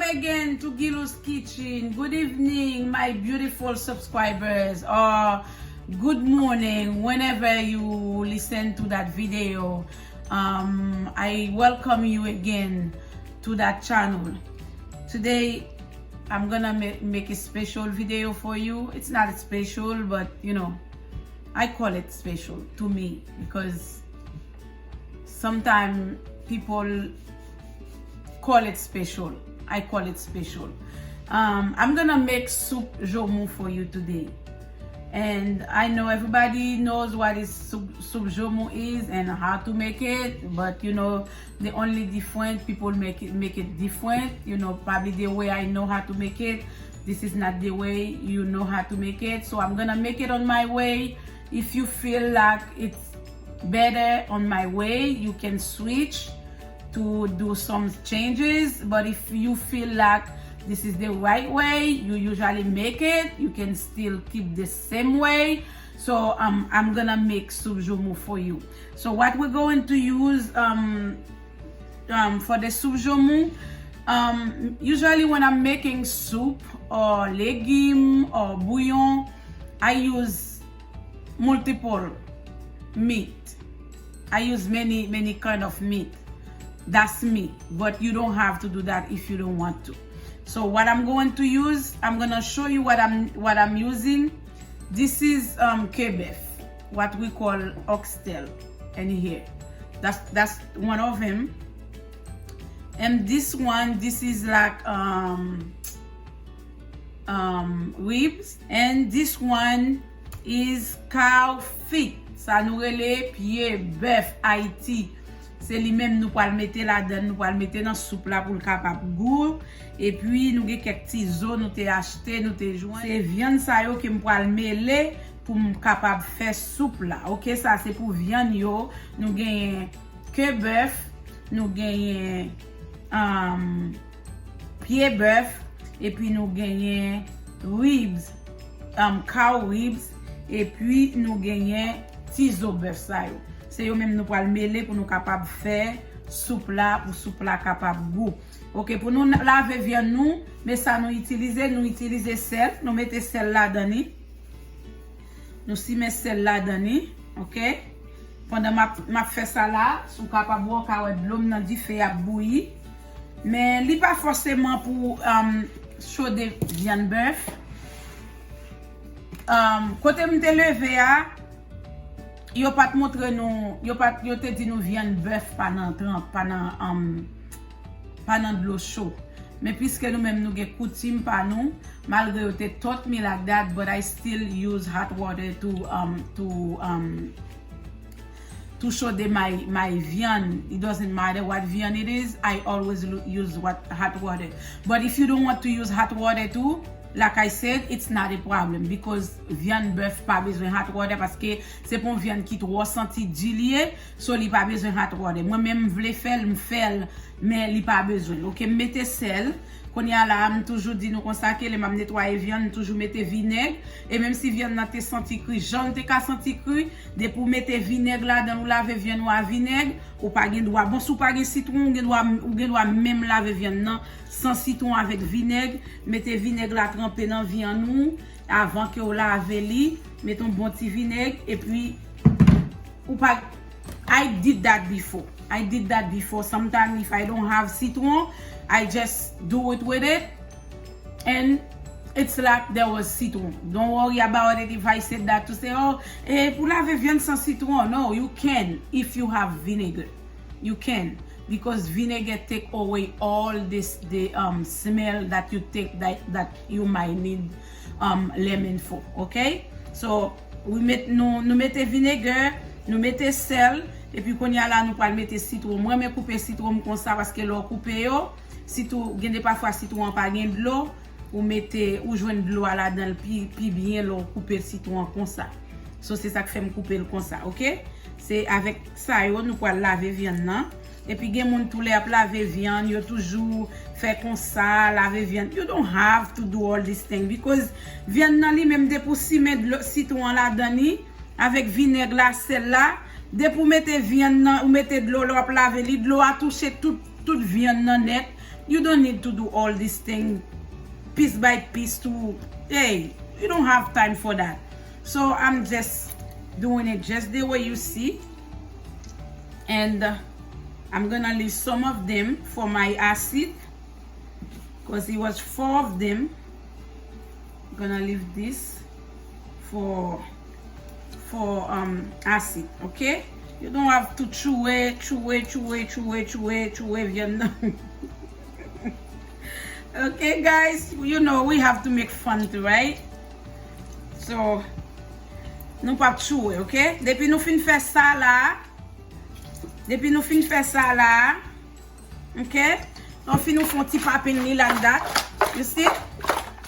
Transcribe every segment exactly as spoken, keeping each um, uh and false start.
Again to Gilu's Kitchen. Good evening, my beautiful subscribers, or good morning, whenever you listen to that video. Um, I welcome you again to that channel. Today, I'm gonna ma- make a special video for you. It's not special, but you know, I call it special to me because sometimes people call it special. I call it special. Um, I'm gonna make soup joumou for you today. And I know everybody knows what is soup, soup joumou is and how to make it, but you know, the only different people make it make it different. You know, probably the way I know how to make it, this is not the way you know how to make it. So I'm gonna make it on my way. If you feel like it's better on my way, you can switch to do some changes. But if you feel like this is the right way you usually make it, you can still keep the same way. So um, I'm gonna make soup joumou for you. So what we're going to use um, um, for the soup joumou, um, usually when I'm making soup or legume or bouillon, I use multiple meat. I use many many kind of meat. That's me, but you don't have to do that if you don't want to. So what I'm going to use, I'm gonna show you what I'm what I'm using. This is um, Quebec, what we call oxtail, and here, that's that's one of them. And this one, this is like um, um, ribs, and this one is cow feet. Sa nou rele pye bèf Ayiti. Se li menm nou pral mete ladan, nou pral mete nan soup la pou l kapab gou. Epi nou gen kèk ti zo nou te achte, nou te jwenn. Se vyann sa yo ke m pral mele pou m kapab fè soup la. Oke, sa se pou vyann yo. Nou genyen ke bèf, nou genyen um, pye bèf, epi nou genyen ribs, um, cow ribs, epi nou genyen ti zo bèf sa yo. Se yo menm nou pral mele pou nou kapab fè soup la, pou soup la kapab gou. Oke, pou nou lave vyann nou, men sa nou itilize, nou itilize sèl, nou mete sèl ladan li. Nou simen sèl ladan li, oke? Pandan m ap m ap fè sa la, si w kapab wè, w ka wè dlo m nan dife ap bouyi. Men li pa fòseman pou um, chode vyann bèf. Um, kote m te leve a, yo pa t montre nou, yo pa t, yo te di nou vyann bèf pa nan tranp, pa nan um, pa nan dlo cho. Men piske nou menm nou gen koutim pa nou, malgre yo te taught me like that, but I still use hot water to um to um to chode my my vyann. It doesn't matter what vyann it is, I always use what hot water. But if you don't want to use hot water too, like I said, it's not a problem because vyann bèf pa bezwen hot water paske se pa yon vyann ki twò santi di li ye, so li pa bezwen hot water. Mwen menm m vle fè l, m fè l, men li pa bezwen l. Oke, m mete sèl. Kounye a la, m toujou di nou konsa ke lè m ap netwaye vyann, m toujou mete vinèg. E menm si vyann nan te santi kri, jan l te ka santi kri, depi w mete vinèg ladan l, ou lave vyann ou a vinèg, ou pa gen dwa. Bon, si w pa gen sitwon, ou gen dwa, ou gen dwa menm lave vyann nan san sitwon avèk vinèg. Mete vinèg la tranpe nan vyann ou avan ke w lave li. Mete yon bon ti vinèg, epi ou pa I did that before. I did that before. Sometimes if I don't have citron, I just do it with it. And it's like there was citron. Don't worry about it if I said that to say, oh, eh, pou lave vyann san sitwon. No, you can if you have vinegar. You can. Because vinegar take away all this the um smell that you take that that you might need um lemon for. Okay? So, we met nou nou mete vinegar, nou mete sèl, epi kounye a la nou pral mete sitwon. Mwen renmen koupe sitwon m konsa paske lè w koupe yo, sitou gen de pafwa sitwon an pa gen dlo, ou mete ou jwenn dlo a ladan l pi pi byen lè w koupe sitwon an konsa. So se sa k fè m koupe l konsa, oke? Se avèk sa yo nou pral lave vyann nan. Epi gen moun tou lè y ap lave vyann, yo toujou fè konsa, lave vyann. You don't have to do all this thing because vyann nan li menm depi w simen dlo sitwon an ladan li avèk vinèg la, sèl la, depi w mete vyann nan, ou mete dlo lè w ap lave li, dlo a touche tout tout vyann nan nèt. You don't need to do all this thing piece by piece to, hey, you don't have time for that. So I'm just doing it just the way you see. And uh, I'm gonna leave some of them for my acid, because it was four of them. Gonna leave this for for um acid, okay? You don't have to tchouwe, tchouwe, tchouwe, tchouwe, tchouwe, tchouwe vyann nan. Okay, guys, you know we have to make fun too, right? So, nou p ap tchouwe, okay? Depi nou fin fè sa la, depi nou fin fè sa la, okay? Nou fin nou fè yon ti papen li ladan. You see?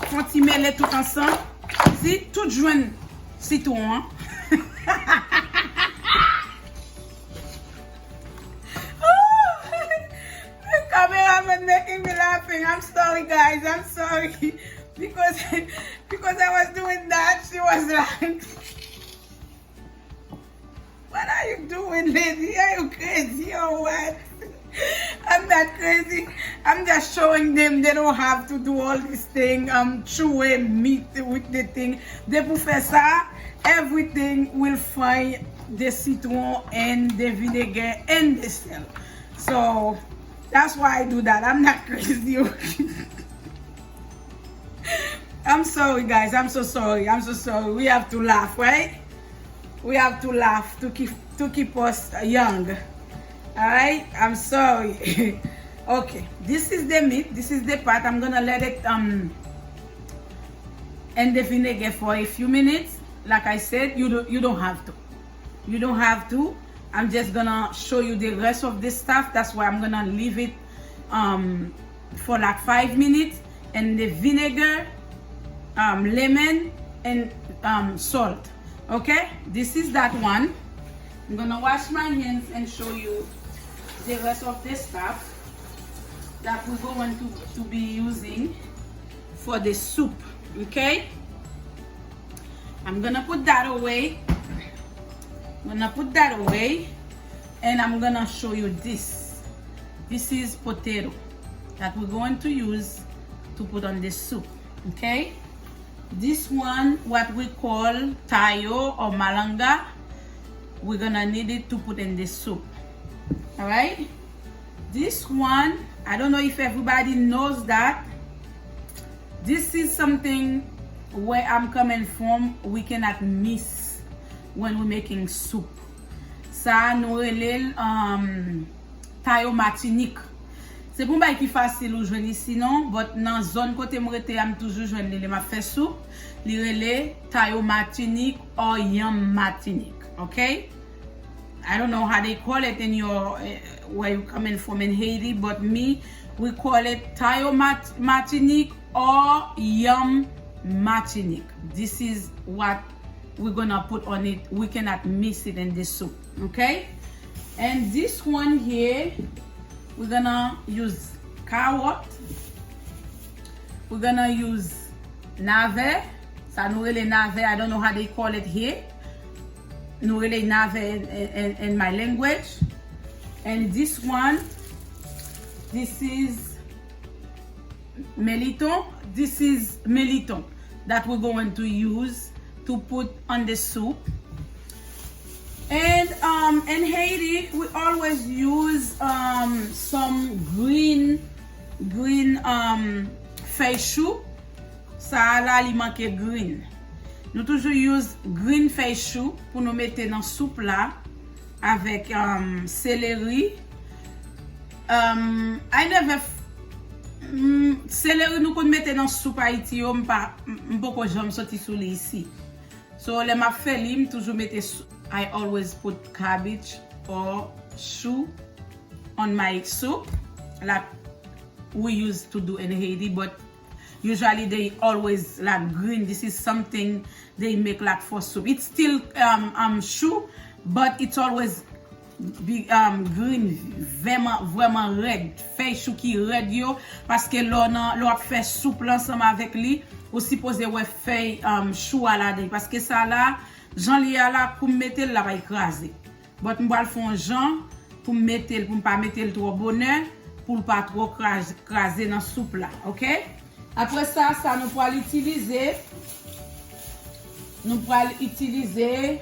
Fè yon ti mele tout ansanm. You see? Tout jwenn sitwon an. The cameraman making me laughing. I'm sorry, guys. I'm sorry. Because because I was doing that, she was like, "What are you doing, lady? Are you crazy or what?" I'm not crazy. I'm just showing them they don't have to do all this thing. Um, tchouwe meat with the thing. Depi w fè sa, everything will find the citron and the vinegar and the sel. So that's why I do that. I'm not crazy. I'm sorry, guys. I'm so sorry. I'm so sorry. We have to laugh, right? We have to laugh to keep to keep us young. All right? I'm sorry. Okay. This is the meat. This is the part. I'm gonna let it um in the vinegar for a few minutes. Like I said, you do you don't have to. You don't have to. I'm just gonna show you the rest of this stuff. That's why I'm gonna leave it um for like five minutes, and the vinegar, um, lemon, and um, salt. Okay, this is that one. I'm gonna wash my hands and show you the rest of the stuff that we're going to, to be using for the soup. Okay, I'm gonna put that away. I'm gonna put that away, and I'm gonna show you this. This is potato that we're going to use to put on the soup. Okay? This one, what we call tayo or malanga, we're gonna need it to put in the soup. All right? This one, I don't know if everybody knows that. This is something where I'm coming from, we cannot miss when we making soup. Sa nou rele l um, tayo Matinik. Se pou bay ki fasil ou jwenn isi non, but nan zòn kote m rete a m toujou jwenn li lè m ap fè soup. Li rele tayo Matinik or yanm Matinik, okay? I don't know how they call it in your uh, where you coming from in Haiti, but me, we call it tayo Mat- Matinik or yanm Matinik. This is what we're gonna put on it. We cannot miss it in this soup, okay? And this one here, we're gonna use carrot. We're gonna use navè. Sa nou rele navè. I don't know how they call it here. Nou rele navè in, in, in, in my language. And this one, this is meliton. This is meliton that we're going to use to put on the soup. And um, in Haiti, we always use um, some green, green um, fèy chou. Sa a la li manke green. Nou toujou use green fèy chou pou nou mete nan soup la avèk um, seleri. Um, I never f- mm, seleri nou konn mete nan soup Ayiti yo, m pa m poko janm soti sou li isi. So lè m ap fè li, m toujou mete I always put cabbage or chou on my soup like we used to do in Haiti, but usually they always like green. This is something they make like for soup. It's still um, um chou, but it's always be, um, green, vrèman vrèman rèd. Fèy chou ki rèd yo, paske lè w nan lè w ap fè soup la ansanm avèk li, ou sipoze wè fèy um, chou a ladan, paske sa la jan li ye a la, kou m mete l la pral kraze. But m pral fè yon jan pou m mete l, pou m pa mete l twò bonè, pou l pa twò kraz- kraze nan soup la, oke? Apre sa, sa nou pral itilize, nou pral itilize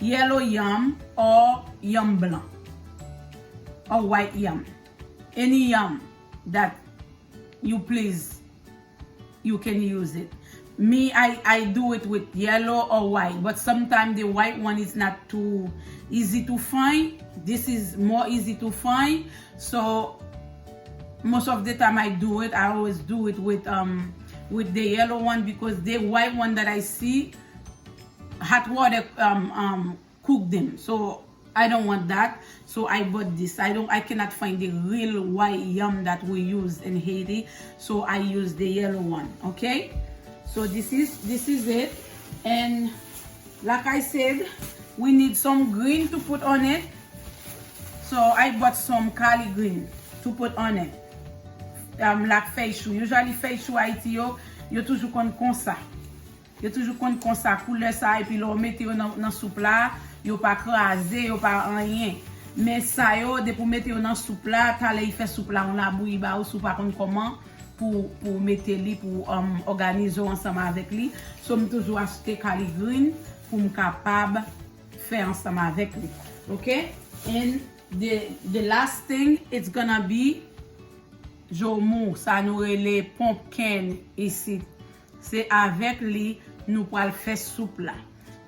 yellow yam or yam blan or white yam. Any yam that you please, you can use it. Me, I, I do it with yellow or white, but sometimes the white one is not too easy to find. This is more easy to find. So most of the time I do it, I always do it with um with the yellow one because the white one that I see, hot water um um cook them. So I don't want that. So I bought this. I don't I cannot find the real white yam that we use in Haiti. So I use the yellow one. Okay? So this is this is it. And like I said, we need some green to put on it. So I bought some collard green to put on it. Um, like fèy chou. Usually fèy chou Ayiti yo, yo toujou konn konsa. Yo toujou konn konsa, koulè sa, epi lè w mete yo nan, nan soup la, yo pa kraze, yo pa anyen. Men sa yo, depi w mete yo nan soup la, talè y fè soup la yon labouyi ba ou, si w pa konn kòman pou, pou w mete li, pou um, òganize w ansanm avèk li. So, m toujou achte collard green pou m kapab fè ansanm avèk li. Oke? And the, the last thing, it's gonna be joumou, sa nou rele pumpkin isit. Se avèk li nou pral fè soup la.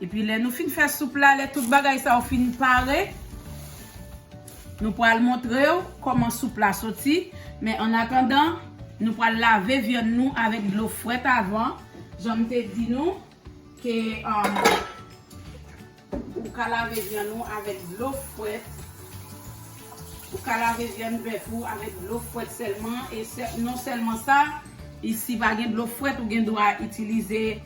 Epi lè nou fin fè soup la, lè tout bagay sa yo fin pare, nou pral montre w kòman soup la soti. Men an atandan, nou pral lave vyann nou avèk dlo frèt avan. Jan m te di nou ke um, ou ka lave vyann ou avèk dlo frèt. Ou ka lave vyann bèf ou avèk dlo frèt sèlman. E sè, non sèlman sa, e si pa gen dlo frèt, ou gen dwa itilize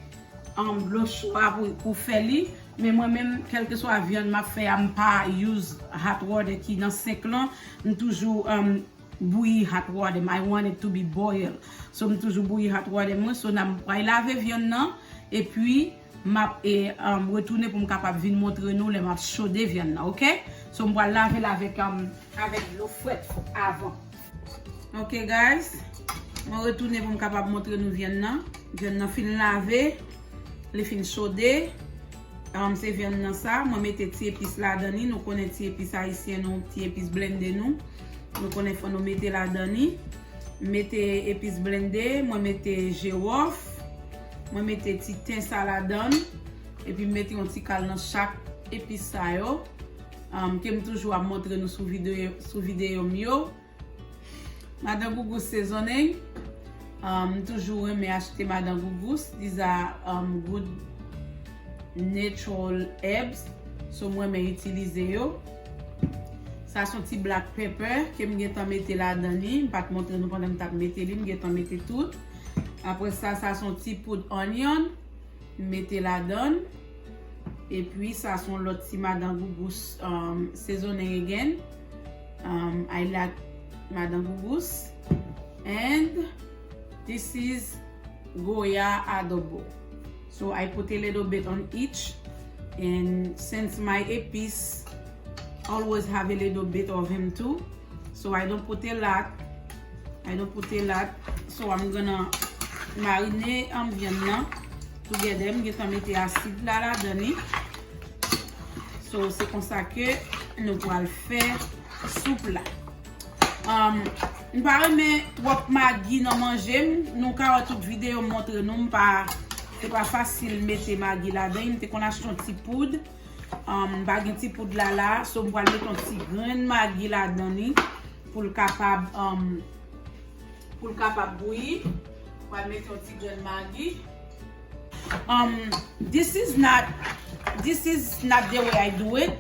um, dlo cho a pou, pou fè li. Men mwen menm, kèlkeswa vyann m ap fè a, m pa use hot water ki nan senk lan. M toujou um, bouyi hot water. I want it to be boil. So, m toujou bouyi hot water mwen. So, n a m pral lave vyann nan. Epi, m ap e, um, retounen pou m kapab vin montre nou lè m ap chode vyann nan, oke? So, m pral lave l avèk, um, avèk dlo frèt avan. Oke, guys. Mwen retounen pou m kapab montre nou vyann nan. Vyann nan fin lave. Li fin chode. Um, se vyann nan sa. Mwen mete ti epis ladan li. Nou konnen ti epis ayisyen nou, ti epis blende nou. Nou konnen fò nou mete ladan li. M mete epis blende, mwen mete jiwòf, mwen mete ti ten sa ladan, epi m mete yon ti kal nan chak epis sa yo, um, ke m toujou ap montre nou sou videyo, sou videyo m yo. Madan Gougous seasoning, um, m toujou renmen achte Madan Gougous. These are um, good natural herbs. So, mwen renmen itilize yo. Sa se yon ti black pepper ke m gentan mete ladan li. M pa t montre nou pandan m t ap mete li. M gentan mete tout. Apre sa, sa se yon ti poud onion. M mete ladan. Epi, sa se yon lòt ti Madan Gougous um, seasoning again. Um, I like Madan Gougous. And this is Goya adobo. So I put a little bit on each. And since my epis always have a little bit of him too, so I don't put a lot. I don't put a lot. So I'm gonna marine um, vyann nan together. M gentan mete asid la ladan li. So se konsa ke nou pral fè soup la. Um, m pa renmen twòp magi nan manje m. Nou ka wè tout videyo m montre nou, m pa, se pa fasil mete magi ladan. M te konn achte yon ti poud. Um, m pa gen ti poud la la, so m pral mete yon ti grenn magi ladan li pou l kapab, um, pou l kapab bouyi. M pral mete yon ti grenn magi. Um, this is not this is not the way I do it.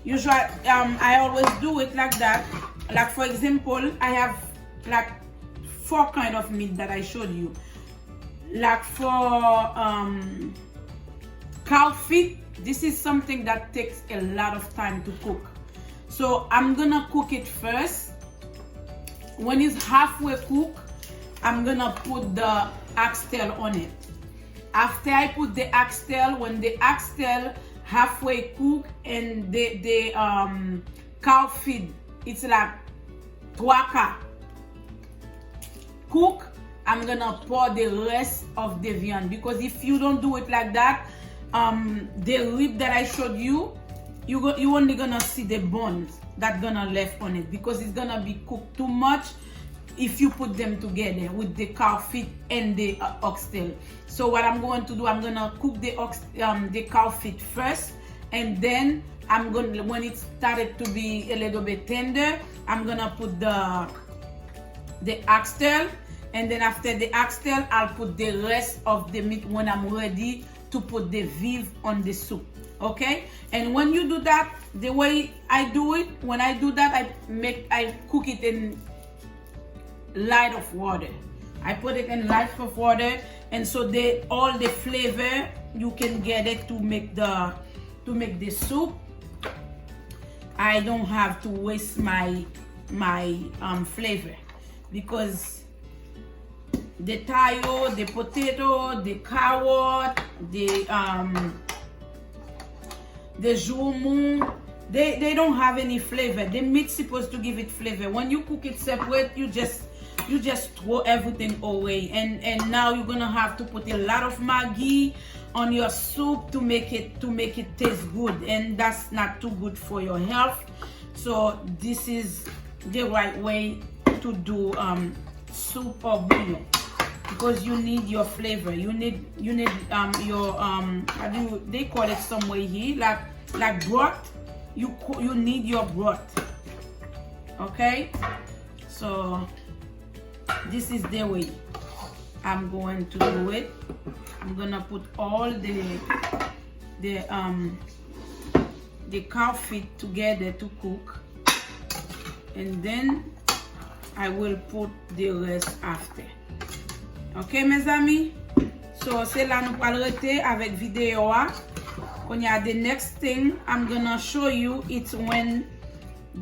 Usually, um, I always do it like that. Like for example, I have like four kind of meat that I showed you. Like for um, cow feet, this is something that takes a lot of time to cook. So I'm gonna cook it first. When it's halfway cooked, I'm gonna put the oxtail on it. After I put the oxtail, when the oxtail halfway cooked and the, the um, cow feet, it's like twa ka cook, I'm gonna pour the rest of the viande, because if you don't do it like that, um, the rib that I showed you, you go, you only gonna see the bones that gonna left on it, because it's gonna be cooked too much if you put them together with the cow feet and the uh, oxtail. So what I'm going to do, I'm gonna cook the ox, um, the cow feet first, and then I'm gonna, when it started to be a little bit tender, I'm gonna put the the oxtail, and then after the oxtail, I'll put the rest of the meat when I'm ready to put the viv on the soup. Okay? And when you do that, the way I do it, when I do that, I make, I cook it in light of water. I put it in light of water, and so the all the flavor you can get it to make the to make the soup. I don't have to waste my my um, flavor, because the tayo, the potato, the carrot, the um, the joumou, they they don't have any flavor. The meat supposed to give it flavor. When you cook it separate, you just you just throw everything away, and and now you're gonna have to put a lot of Maggi on your soup to make it to make it taste good, and that's not too good for your health. So this is the right way to do um, soup or bouillon, because you need your flavor. You need you need um, your um, how do you, they call it some way here, like like broth. You you need your broth. Okay, so this is the way I'm going to do it. I'm gonna put all the the um the cow feet together to cook, and then I will put the rest after. Okay, mezanmi? So, se la nou pral rete avèk videyo a. Kounye a, the next thing I'm gonna show you, it's when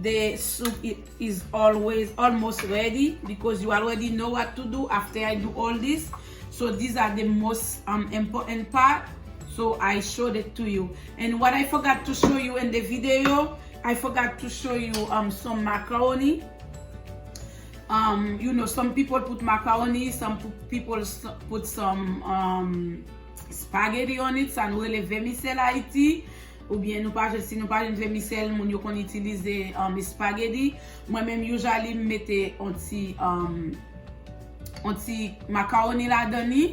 the soup i- is always almost ready, because you already know what to do after I do all this. So these are the most um, important part. So I showed it to you. And what I forgot to show you in the video, I forgot to show you um, some macaroni. Um, you know, some people put macaroni, some pu- people s- put some um, spaghetti on it. Sa nou rele vèmisèl Ayiti. Oubyen nou pa jwenn, si nou pa jwenn vèmisèl, moun yo konn itilize um, espageti. Mwen menm, usually, m mete on ti um, on ti macaroni ladan li.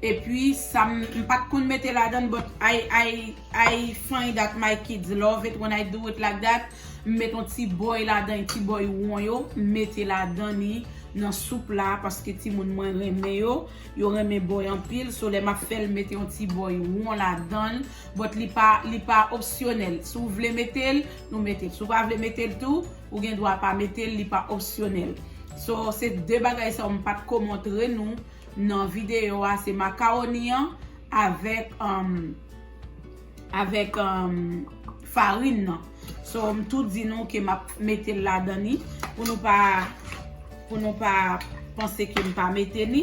Epi sa m m pa t konn mete ladan, but I, I, I find that my kids love it when I do it like that. M met on ti bòy ladan, ti bòy won yo, m mete ladan li nan soup la, paske timoun mwen renmen yo, yo renmen bòy anpil. So lè m ap fè l, m mete on ti bòy won ladan l, but li pa li pa opsyonèl. Si w vle mete l, nou mete l. Si w pa vle mete l tou, ou gen dwa pa mete l, li pa opsyonèl. So se de bagay sa yo m pa t ko montre nou nan videyo a, se makawoni an avèk um, avèk um, farin nan. So m tou di nou ke m ap mete l ladan li, pou nou pa pou nou pa panse ke m pa mete li.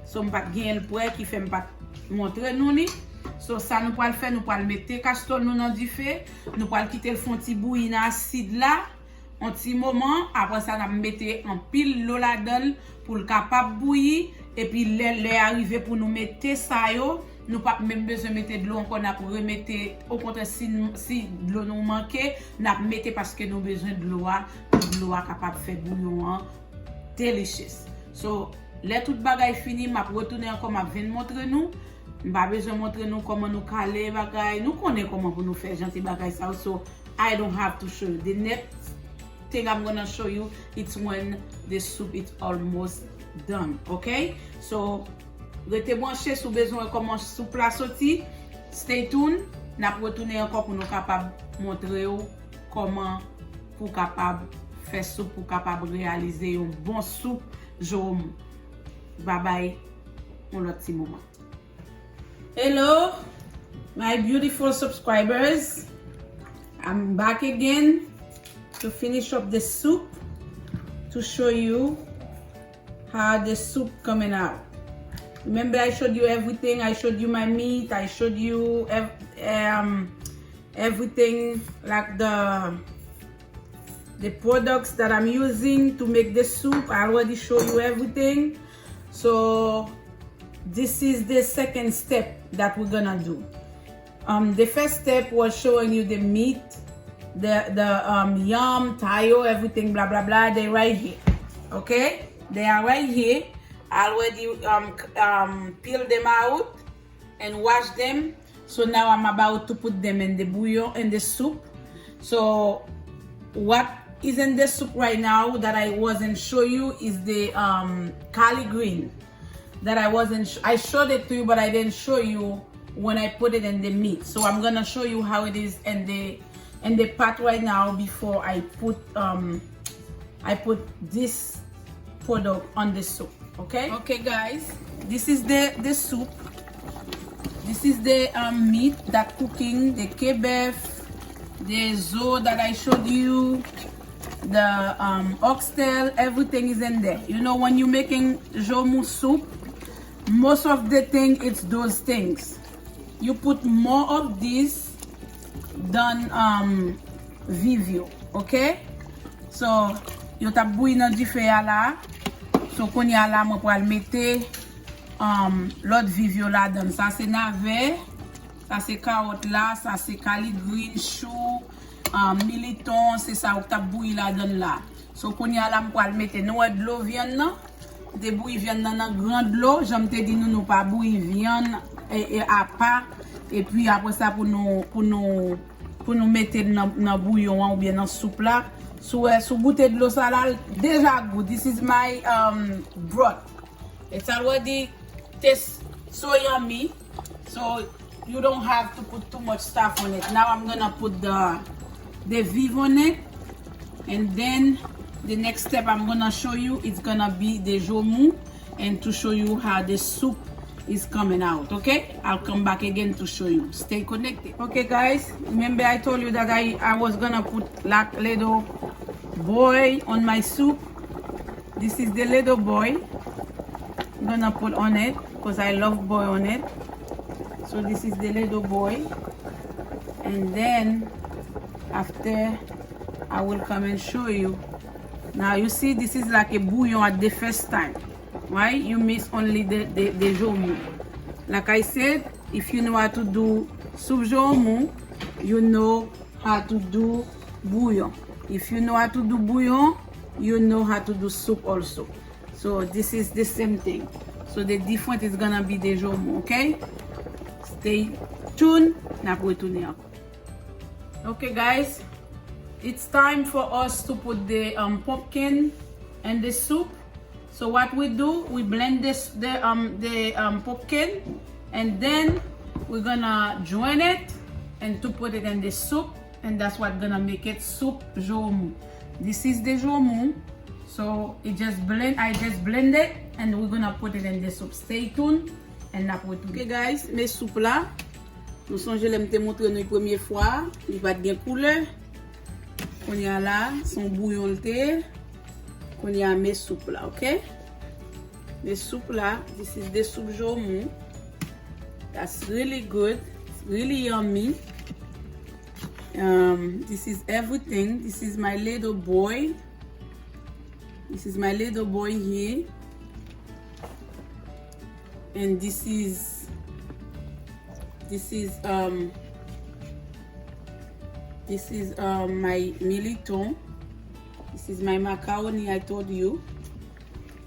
So m pa t genyen l prè ki fè m pa t montre nou li. So sa nou pral fè, nou pral mete kastòl nou nan dife, nou pral kite l fè on ti bouyi nan asid la on ti moman. Apre sa n ap mete anpil dlo ladan l pou l kapab bouyi. Epi lè lè a rive pou nou mete sa yo, nou p ap menm bezwen mete dlo ankò, n ap remete. Okontrè, si, si dlo nou manke, n ap mete, paske nou bezwen dlo a pou dlo a kapab fè bouyon an delicious. So lè tout bagay fini, m ap retounen ankò, m ap vin montre nou. M pa bezwen montre nou kòman nou kale bagay. Nou konnen kòman pou nou fè jan ti bagay sa yo. So I don't have to show you. The next thing I'm gonna show you, it's when the soup is almost done. Okay? So rete branche si w bezwen wè kòman soup la soti. Stay tuned. N ap retounen ankò pou nou kapab montre w kòman pou w kapab fè soup, pou w kapab reyalize yon bon soup joumou. Babay, yon lòt ti moman. Hello, my beautiful subscribers. I'm back again to finish up the soup, to show you how the soup coming out. Remember, I showed you everything. I showed you my meat. I showed you ev- um, everything, like the the products that I'm using to make the soup. I already show you everything. So this is the second step that we're gonna do. Um, the first step was showing you the meat, the the um, yam, tayo, everything, blah blah blah. They right here, okay? They are right here. I already um, um, peel them out and wash them. So now I'm about to put them in the bouillon, in the soup. So what is in the soup right now that I wasn't show you is the um, collard green. That I wasn't sh- I showed it to you, but I didn't show you when I put it in the meat. So I'm gonna show you how it is in the in the pot right now before I put um I put this product on the soup. Okay? Okay, guys, this is the the soup. This is the um, meat that cooking, the kebef, the zo that I showed you, the um, oxtail, everything is in there. You know, when you're making joumou soup, most of the thing it's those things. You put more of this than um, vivyo, okay? So, yo t ap bouyi nan dife a la. So, kounye a la, mwen pral mete um, lòt viv yo ladan. Sa se navè, sa se kawòt la, sa se collard green, chou, um, militon, se sa yo k t ap bouyi ladan la. So, kounye a la, m pral mete, nou wè dlo vyann nan? M te bouyi vyann nan nan gran dlo, jan m te di nou, nou pa bouyi vyann e, e apa. Epi apre sa, pou nou, pou nou, pou nou mete l nan, nan bouyon an oubyen nan soup la. Si w wè, si w goute dlo sa la, l deja gou. This is my um, broth. It's already taste so yummy. So you don't have to put too much stuff on it. Now I'm gonna put the the viv on it, and then the next step I'm gonna show you is gonna be the joumou, and to show you how the soup is coming out. Okay, I'll come back again to show you. Stay connected. Okay, guys, remember I told you that I I was gonna put like little boy on my soup. This is the little boy. I'm gonna put on it because I love boy on it. So this is the little boy. And then after I will come and show you. Now you see this is like a bouillon at the first time. Right? You miss only the, the, the joumou. Like I said, if you know how to do soup joumou, you know how to do bouillon. If you know how to do bouillon, you know how to do soup also. So this is the same thing. So the different is gonna be the joumou, okay? Stay tuned. N ap retounen ankò. Okay, guys, it's time for us to put the um, pumpkin in the soup. So what we do, we blend this the um the um pumpkin, and then we're gonna join it and to put it in the soup, and that's what gonna make it soup joumou. This is the joumou. So it just blend, I just blend it, and we're gonna put it in the soup. Stay tuned, and n ap retounen. Okay, guys, men soup la. Nou sonje lè m te montre nou premye fwa, li pa t gen koulè. Kounye a la, se yon bouyon l te ye. Kounye a, men soup la, okay? Men soup la, this is the soup joumou. That's really good. It's really yummy. Um, this is everything. This is my little boy. This is my little boy here. And this is this is um this is um my militon. This is my macaroni I told you.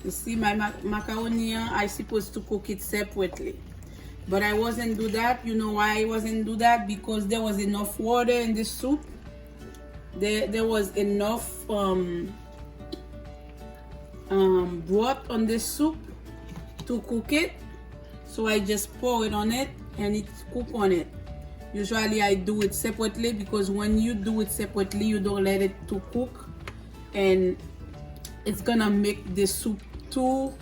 You see my ma- macaroni, uh, I supposed to cook it separately. But I wasn't do that. You know why I wasn't do that? Because there was enough water in the soup. There there was enough um um broth on the soup to cook it. So I just pour it on it and it cook on it. Usually I do it separately because when you do it separately, you don't let it to cook and it's gonna make the soup too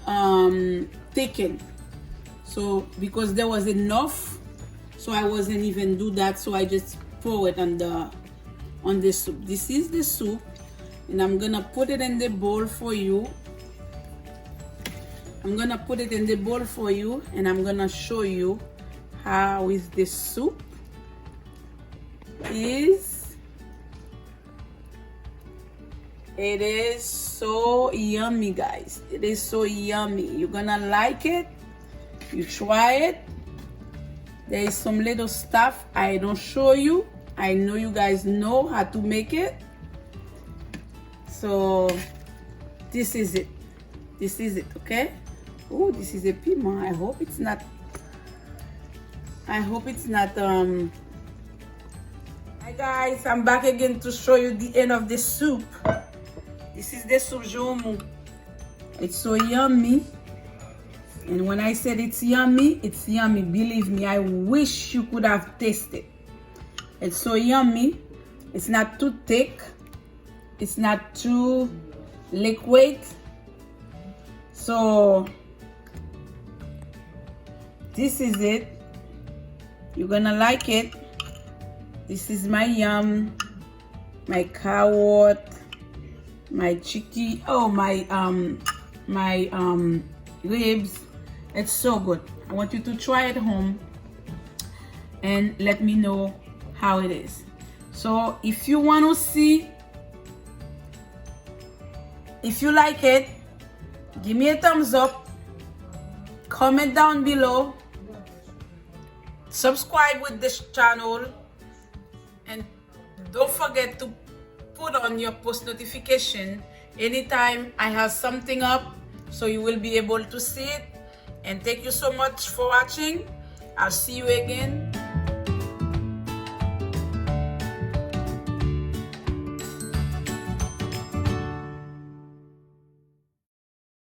um thicken. So because there was enough, so I wasn't even do that. So I just pour it on the on the soup. This is the soup, and I'm gonna put it in the bowl for you. I'm gonna put it in the bowl for you, and I'm gonna show you how is the soup is. It is so yummy, guys. It is so yummy. You're gonna like it. You try it. There is some little stuff I don't show you. I know you guys know how to make it. So this is it. This is it, okay? Oh, this is a piment. I hope it's not I hope it's not um Hi guys, I'm back again to show you the end of the soup. This is the soup joumou. It's so yummy. And when I said it's yummy, it's yummy. Believe me, I wish you could have tasted. It's so yummy. It's not too thick. It's not too liquid. So this is it. You're gonna like it. This is my yam, my carrot, my chicken, oh my um my um ribs. It's so good. I want you to try it home and let me know how it is. So if you want to see, if you like it, give me a thumbs up, comment down below, subscribe with this channel, and don't forget to put on your post notification anytime I have something up, so you will be able to see it. And thank you so much for watching. I'll see you again.